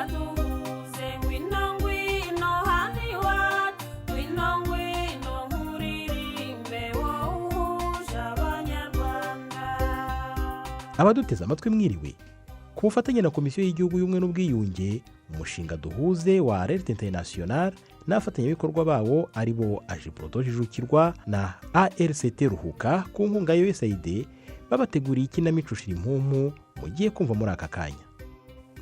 Duhuze, ngwino, ngwino hano iwacu, ngwino, ngwino nkuririmbe, wowe uhuje Abanyarwanda. Abaduteze amatwi, mwiriwe. Ku bufatanye na Komisiyo y'Igihugu y'Ubumwe n'Ubwiyunge, umushinga Duhuze wa Alert International n'abafatanyabikorwa bawo, ari bo AJPRODO Jijukirwa na ARCT Ruhuka ku nkunga ya USAID, babateguriye ikinamico Shira Impumu mugiye kumva muri aka kanya.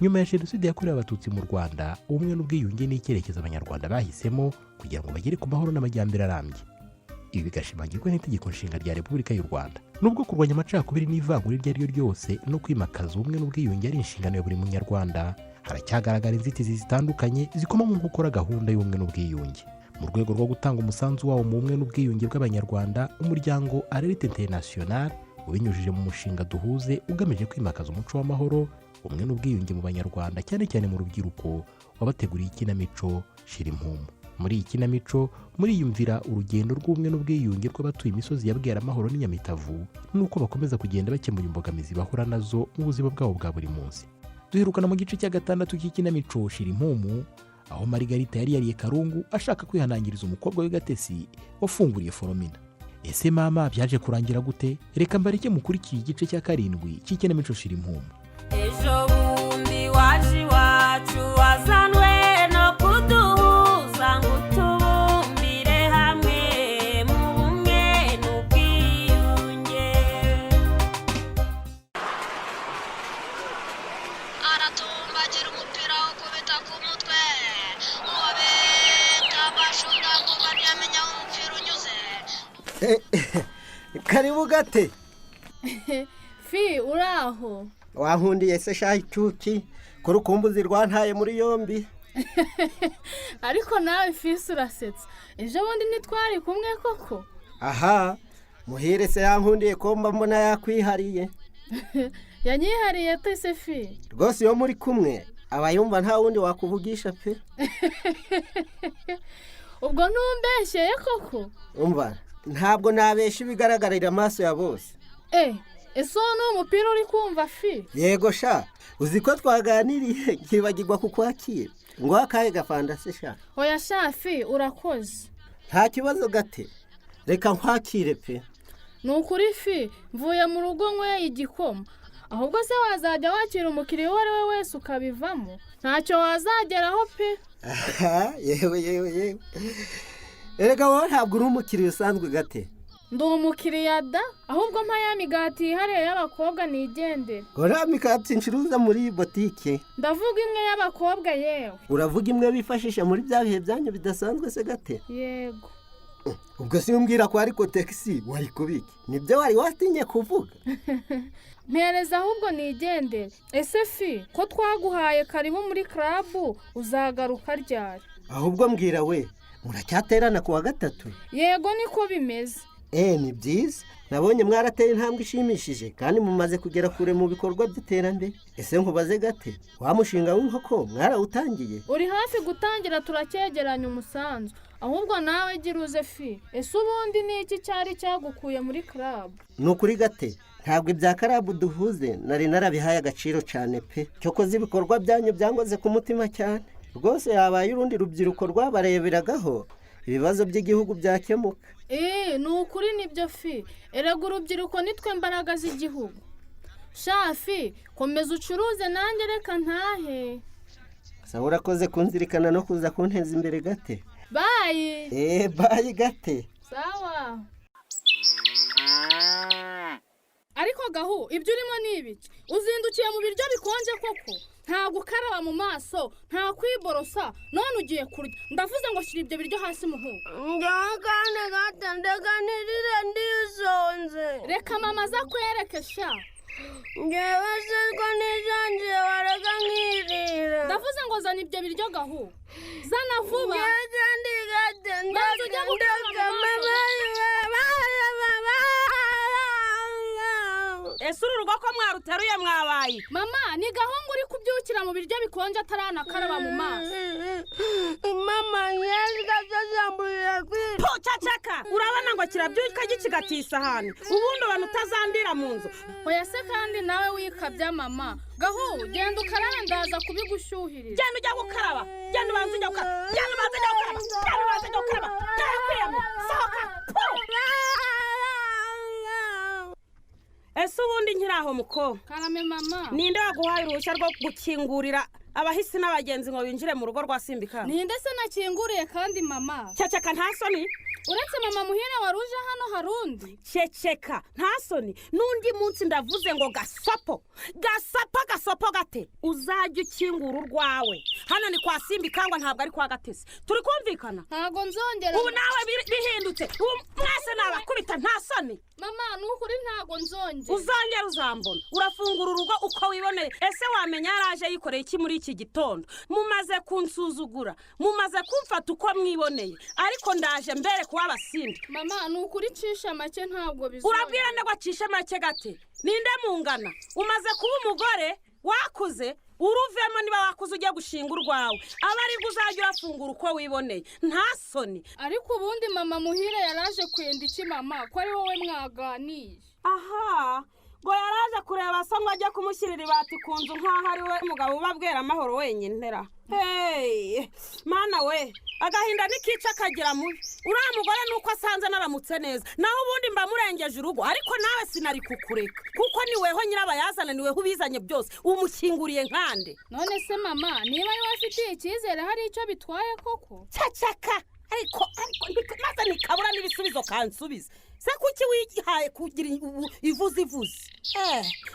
Nyuma ya Jenoside yakorewe Abatutsi mu Rwanda, ubumwe n'ubwiyunge ni icyerekezo Abanyarwanda bahisemo kugira ngo bagere ku mahoro n'amajyambere arambye. Ibi bigashimangirwa n'Itegeko Nshinga rya Repubulika y'u Rwanda. Nubwo kurwanya amacakubiri n'ivangura iryo ari ryo ryose no kwimakaza ubumwe n'ubwiyunge ari inshingano ya buri Munyarwanda, haracyagaragara inzitizi zitandukanye zikoma mu gukora gahunda y'ubumwe n'ubwiyunge. Mu rwego rwo gutanga umusanzu wawo mu bumwe n'ubwiyunge bw'Abanyarwanda, umuryango Alert International, ubinyujije mu mushinga Duhuze ugamije kwimakaza umuco w'amahoro, ubumwe n'ubwiyunge mu Banyarwanda, cyane cyane mu rubyiruko, wabateguriye ikinamico Shira Impumu. Muri iyi kinamico muriyumvira urugendo rw'ubumwe n'ubwiyunge rw'abatuye imisozi ya Bweramahoro n'inyamitavu, n'uko bakomeza kugenda bakemura imbogamizi bahura nazo mu buzima bwabo bwa buri munsi. Duherukana mu gice cya gatandatu cy'ikinamico Shira Impumu, aho Marigarita yari yariye karungu ashaka kwihanangiriza umukobwa w'i Gatesi wafunguriye Foromina. Ese mama, byaje kurangira gute? Reka mbareke mukurikiye igice cya karindwi cy'ikinamico Shira Impumu. Ejo bundi waje iwacu, wazanwe no kuduhuza ngo utubumbire hamwe mu bumwe n'ubwiyunge. Aratumbagira umupira wo kubita ku mutwe, uwo bita Bashunda ngo ntiyamenya aho umupira unyuze. Karibu gate. Fi, uraho? Wankundiye se shaha icuki ko urukumbuzi rwantaye muri yombi? Ariko nawe fisi urasetsa, ejo bundi ntitwari kumwe koko? Aha muhire se yankundiye ko mba mbona yakwihariye? Yanyihariye tese fi? Rwose iyo muri kumwe aba yumva nta wundi wakuvugisha pe. Ubwo ntumbeshyeye koko? Umva, ntabwo nabesha ibigaragarira amaso ya bose. Ese uwo ni umupira uri kumva fi? Yego sha, uzi ko twaganiriye nkibagirwa kukwakira ngo akahe gafanda se sha? Oya sha fi, urakoze. Nta kibazo gate, reka nkwakire pe. Ni ukuri fi, mvuye mu rugo nyweye igikoma. Ahubwo se wazajya wakira umukiriya uwo ari we wese ukabivamo, ntacyo wazageraho pe. Aha, yewe yewe yewe, erega wowe ntabwo uri umukiriya usanzwe gate. Ndi umukiriya da, ahubwo mpa ya migati yihariye y'abakobwa nigendere. Ngo nta mikati ncuruza muri iyi botike. Ndavuga imwe y'abakobwa yewe. Uravuga imwe bifashisha muri bya bihe byanyu bidasanzwe se gate? Yego. Ubwo si umbwira ko ariko tekisi wari kubiki, nibyo wari watinye kuvuga? Mpereza ahubwo nigendere. Ese fi, ko twaguhaye karibu muri club, uzagaruka ryari? Ahubwo mbwira we, muracyaterana ku wa gatatu? Yego, niko bimeze. Eee, ni byiza, nabonye mwarateye intambwe ishimishije kandi mumaze kugera kure mu bikorwa by'iterambere. Ese nkubaze gate, wa mushinga w'inkoko mwarawutangiye? Uri hafi gutangira, turacyegeranya umusanzu. Ahubwo nawe gira uze fi. Ese ubundi ni iki cyari cyagukuye muri club? Ni ukuri gate, ntabwo ibya club Duhuze nari narabihaye agaciro cyane pe. Cyokoze ibikorwa byanyu byangoze ku mutima cyane rwose. Yabaye urundi rubyiruko rwabareberagaho, ibibazo by'igihugu byakemuka. Eee, ni ukuri nibyo fi. Erega urubyiruko nitwe mbaraga z'igihugu. Sha fi, komeza ucuruze, nanjye reka ntahe. Sawa, urakoze kunzirikana no kuza kunteza imbere gate. Bye. Eee, bye gate. Sawa. Ariko gahu, ibyo urimo ni ibiki? Uzindukiye mu biryo bikonje koko, nta gukaraba mu maso, nta kwiborosa, none ugiye kurya. Ndavuze ngo shyira ibyo biryo hasi muhungu. Njyewe kandi gata, ndeka nirire, ndisonze. Reka mama aza kwereke sha. Njyewe se ko nisonze, wareka nkirira? Ndavuze ngo zana ibyo biryo gahu, zana vuba. Njyewe kandi gata. Banza ujye gukaraba mu maso. Ese uru rugo ko mwaruteruye, mwabaye? Mama, ni gahungu uri kubyibuha. kubyukira mu biryo bikonje ataranakaraba mu maso. Mama yashikashashamburiye kwiga. Po cacaka, urabona ngo kirabyuka gicigatiye isahani, ubundi abantu utazandira mu nzu. Oya se kandi nawe wikabya mama. Gahu, genda ukarabe, ndaza kubigushyuhirira. Genda ujya gukaraba, genda ubanza ujya gukaraba, genda ubanza ujya gukaraba, genda ubanza ujya gukaraba, ndakwiyamye, sohoka po. Ese ubundi nkiri aho muko? Karame mama. Ninde waguhaye uruhushya rwo gukingurira abahisi n'abagenzi ngo binjire mu rugo rwa Simbikangwa? Ninde se nakinguriye kandi mama? Ceceka, nta soni. Uretse mama Muhire wari uje hano hari undi? Ceceka, nta soni. N'undi munsi ndavuze ngo gasopo gasopo gasopo gate, uzajya ukingura urwawe. Hano ni kwa Simbikangwa, ntabwo ari kwa Gatesi, turi kumvikana? Ntabwo nzongera. Ubu nawe bihindutse, ubu mwese nabakubita, nta soni. Mama, ni ukuri ntabwo nzongera. Uzongera uzambona urafungura urugo uko wiboneye. Ese wamenya yaraje yikoreye iki muri iki gitondo? Mumaze kunsuzugura, mumaze kumfata uko mwiboneye, ariko ndaje mbere kuba abasindi. Mama, ni ukuri cisha make, ntabwo bizongera. Urabwira nde ngo acishe make gate? Ninde mungana? Umaze kuba umugore wakuze, uruvemo niba wakuze ujye gushinga urwawe, aba aribwo uzajya urafungura uko wiboneye, nta soni. Ariko ubundi mama Muhire yaraje kwenda iki mama, ko ari wowe mwaganiye? Aha ngo yaraje kureba se ngo ajye kumushyirira ibati ku nzu, nk'aho ari we mugabo uba abwera amahoro wenyine ra. Hey, mana we, agahinda nikica akagira mubi. Uriya mugore nuko asanze naramutse neza, naho ubundi mba murengeje urugo, ariko nawe sinari kukureka kuko ni weho nyirabayazana, ni weho ubizanye byose, umukinguriye nkande. None se mama, niba ari we afitiye icyizere hari icyo bitwaye koko? Cacaka, ariko ariko maze nikabura n'ibisubizo kansubiza. Se kuki wihaye kugira ivuze ivuze?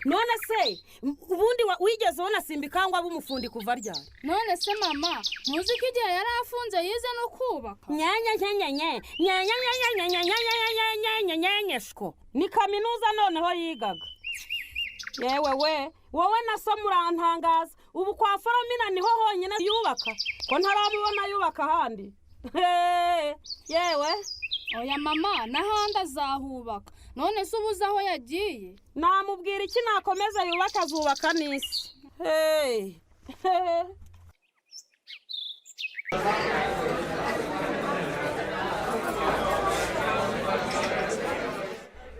None se ubundi wigeze ubona Simbikangwa b'umufundi kuva ryari? None se mama, ntuzi ko igihe yari afunze yize no kubaka? Nyanya nyanya nyanya nyanya nyanya nyanya nyanya nyanya shko, ni kaminuza noneho yigaga. Yewe we, wowe na so murantangaza. Ubu kwa Foromina niho honyine yubaka, ko ntaramubona yubaka ahandi? Yewe. Oya mama, n'ahandi azahubaka. None se ubuze aho yagiye? Namubwira iki? Nakomeza yubaka, azubaka n'isi.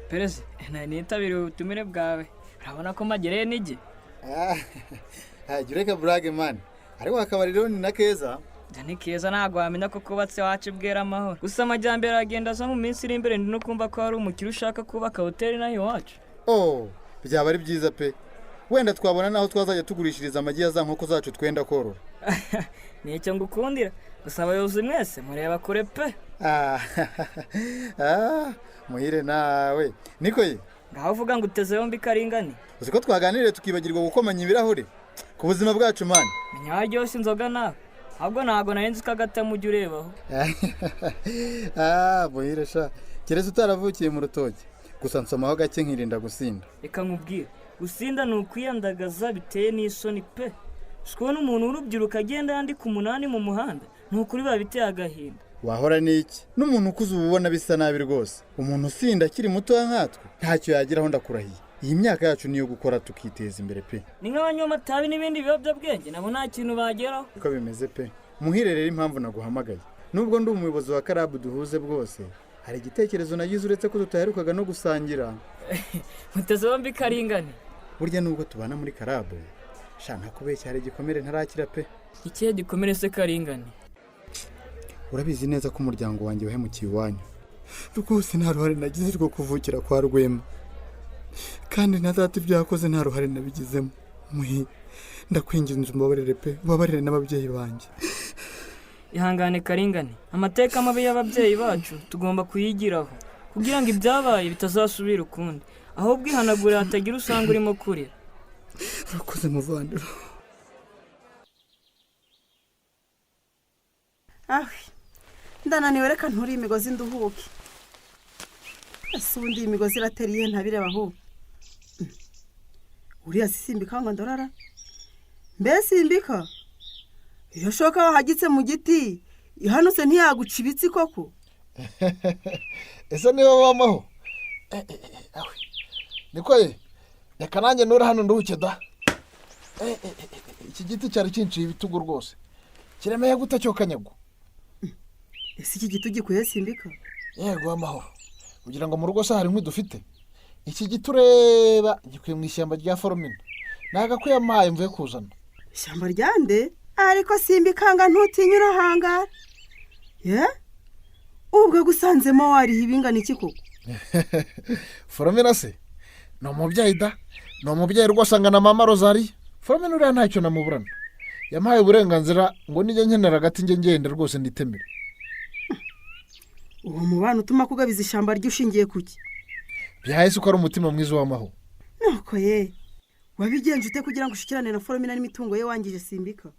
Perezida, nitabiriye ubutumire bwawe, urabona ko magereye n'igi. Jya ureka burage mani, ariko akabari rero ni na keza. Ni keza, ntabwo wamenya ko kubatse wacu bwera amahoro. Gusa amajyambere aragenda aza mu minsi iri imbere, ndi no kumva ko hari umukire ushaka kubaka hoteli naho iwacu. Oh, byaba ari byiza pe, wenda twabona naho twazajya tugurishiriza amagi ya za nkoko zacu twenda korora. Ni icyo ngukundira, gusa abayobozi mwese mureba kure pe. Muhire nawe niko ye. Ngaho uvuga ngo uteze yombi karingani. Uzi ko twaganiriye tukibagirwa gukomanya ibirahure ku buzima bwacu mani. Menya waryoshye inzoga nawe, ahubwo ntabwo nari nzi ko agatama ujya urebaho. Muhire sha, keretse utaravukiye mu rutoki. Gusa nsomaho gake nkirinda gusinda. Reka nkubwire, gusinda ni ukwiyandagaza biteye n'isoni pe. Sikubona umuntu w'urubyiruko agenda yandika 8 mu muhanda, ni ukuri biba biteye agahinda. Wahora n'iki? N'umuntu ukuze uba ubona bisa nabi rwose. Umuntu usinda akiri mutoya nkatwe ntacyo yageraho, ndakurahiye. Iyi myaka yacu niyo gukora tukiteza imbere pe. Ni nk'abanywa amatabi n'ibindi biyobyabwenge, nabo nta kintu bageraho. Uko bimeze pe. Muhire rero impamvu naguhamagaye, nubwo ndi umuyobozi wa karabu duhuze bwose, hari igitekerezo nagize uretse ko tutaherukaga no gusangira. Muteze bombi karingane. Burya nubwo tubana muri karabu, sha ntakubeshya hari igikomere ntarakira pe. Ikihe gikomere se karingane? Urabizi neza ko umuryango wanjye wahemukiye iwanyu. Rwose nta ruhare nagize rwo kuvukira kwa Rwema, kandi na data ibyo yakoze nta ruhare nabigizemo. Muhi, ndakwinginze umbabarire pe, ubabarire n'ababyeyi banjye. Ihangane karingane, amateka mabi y'ababyeyi bacu tugomba kuyigiraho kugira ngo ibyabaye bitazasubira ukundi. Ahubwo ihanagura hatagira usanga urimo kurira. Urakoze muvandiro. Ndananiwe, reka nturi imigozi nduhuke. Ese ubundi iyi migozi irateriye ntabireba aho. Uriya Simbikangwa ndorara. Mbe Simbika, iyo shoka wahagitse mu giti ihanutse ntiyaguca ibitsi koko? Ese niba bamaho? Niko ye, reka nanjye nura hano nduhuke da. Iki giti cyari kinciye ibitugu rwose, kiremeye gute cyo kanyagwa? Ese iki giti ugikuye simbika? Yego amahoro, kugira ngo mu rugo se hari inkwi dufite. Iki giti ureba gikuye mu ishyamba rya Foromina, nagakwiye amaye mvuye kuzana. Ishyamba ryande? Ariko simbikanga ntutinya urahangara. Ye, ubwo gusanzemo wariha ibingana iki koko? Foromina se ni umubyeyi da, ni umubyeyi rwose angana mama Rozariya. Foromina uriya ntacyo namuburana, yamuhaye uburenganzira ngo nijya nkenera agati njye ngenda rwose nitemere. Uwo mubano utuma kugabiza ishyamba rye ushingiye kuki? Byahise uko ari umutima mwiza w'amahoro. Nuko ye, wabigenje ute kugira ngo ushikirane na Foromina n'imitungo ye wangije simbika?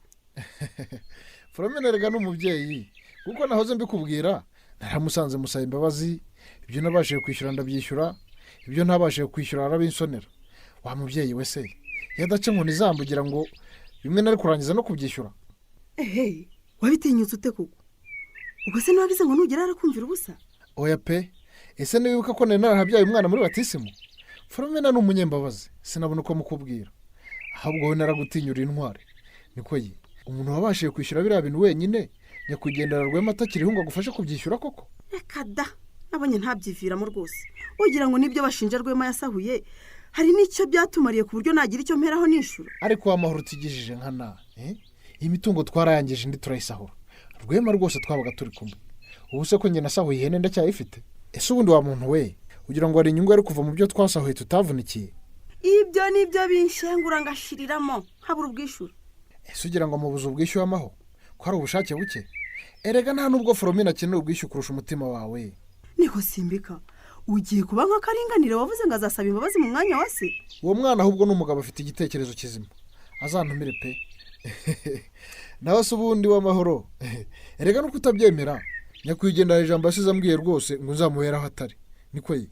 Foromina erega ni umubyeyi, kuko nahoze mbikubwira, naramusanze musaba imbabazi, ibyo nabashije kwishyura ndabyishyura, ibyo ntabashije kwishyura arabinsonera. Wa mubyeyi we se yadaca inkoni izambugira ngo bimwe nari kurangiza no kubyishyura. Ehe, wabitinyutse ute koko? Ubwo se ntiwabize ngo nugera arakumvira ubusa? Oya pe, ese ntiwibuka ko nari narahabyaye umwana muri batisimu? Foromina ni umunyembabazi, sinabona uko mukubwira. Ahubwo wowe naragutinyura intwari. Niko ye, umuntu wabashije kwishyura biriya bintu wenyine, nyakwigendera Rwema atakiriho ngo agufashe kubyishyura koko? Reka da, nabonye ntabyiviramo rwose. Ugira ngo nibyo bashinja Rwema yasahuye, hari n'icyo byatumariye ku buryo nagira icyo mperaho nishura. Ariko wa mahoro utigijije nkana, iyi mitungo twarayangije indi turayisahura. Rwema rwose twabaga turi kumwe. Ubu se ko njye nasahuye ihene ndacyayifite? Ese ubundi wa muntu we, ugira ngo hari inyungu yari kuva mu byo twasahuye tutavunikiye? Ibyo nibyo binshengura ngashiriramo nkabura ubwishyura. Ese ugira ngo mubuze ubwishyu w'amaho ko hari ubushake buke? Erega nta nubwo Foromina akenera ubwishyu kurusha umutima wawe. Niko simbika, ugiye kuba nka Karinganire wavuze ngo azasaba imbabazi mu mwanya wa se? Uwo mwana ahubwo ni umugabo afite igitekerezo kizima, azantumire pe. Nawe se ubundi w'amahoro, erega nuko utabyemera, nyakwigendera ijambo yasize ambwiye rwose ngo nzamuhere aho atari. Niko ye,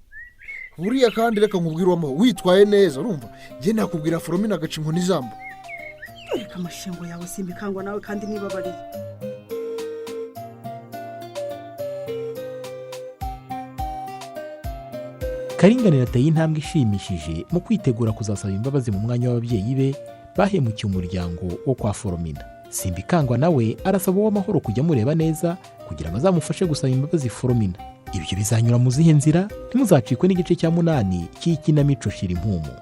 buriya kandi reka nkubwire uw'amahoro, witwaye neza urumva, njye nakubwira Foromina agaca inkoni izambu. Reka amashengo yawe simbikangwa nawe kandi nibabariye. Karinganire ateye intambwe ishimishije mu kwitegura kuzasaba imbabazi mu mwanya w'ababyeyi be bahemukiye umuryango wo kwa Foromina. Simbikangwa nawe arasaba uw'amahoro kujya amureba neza kugira ngo azamufashe gusaba imbabazi Foromina. Ibyo bizanyura mu zihe nzira? Ntimuzacikwe n'igice cya 8 cy'ikinamico Shira Impumu.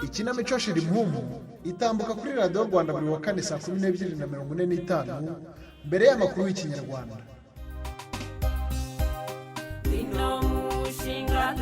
Ikinamico Shira Impumu itambuka kuri Radiyo Rwanda buri wa kane saa 12:45 mbere y'amakuru y'Ikinyarwanda. Bino mushinga.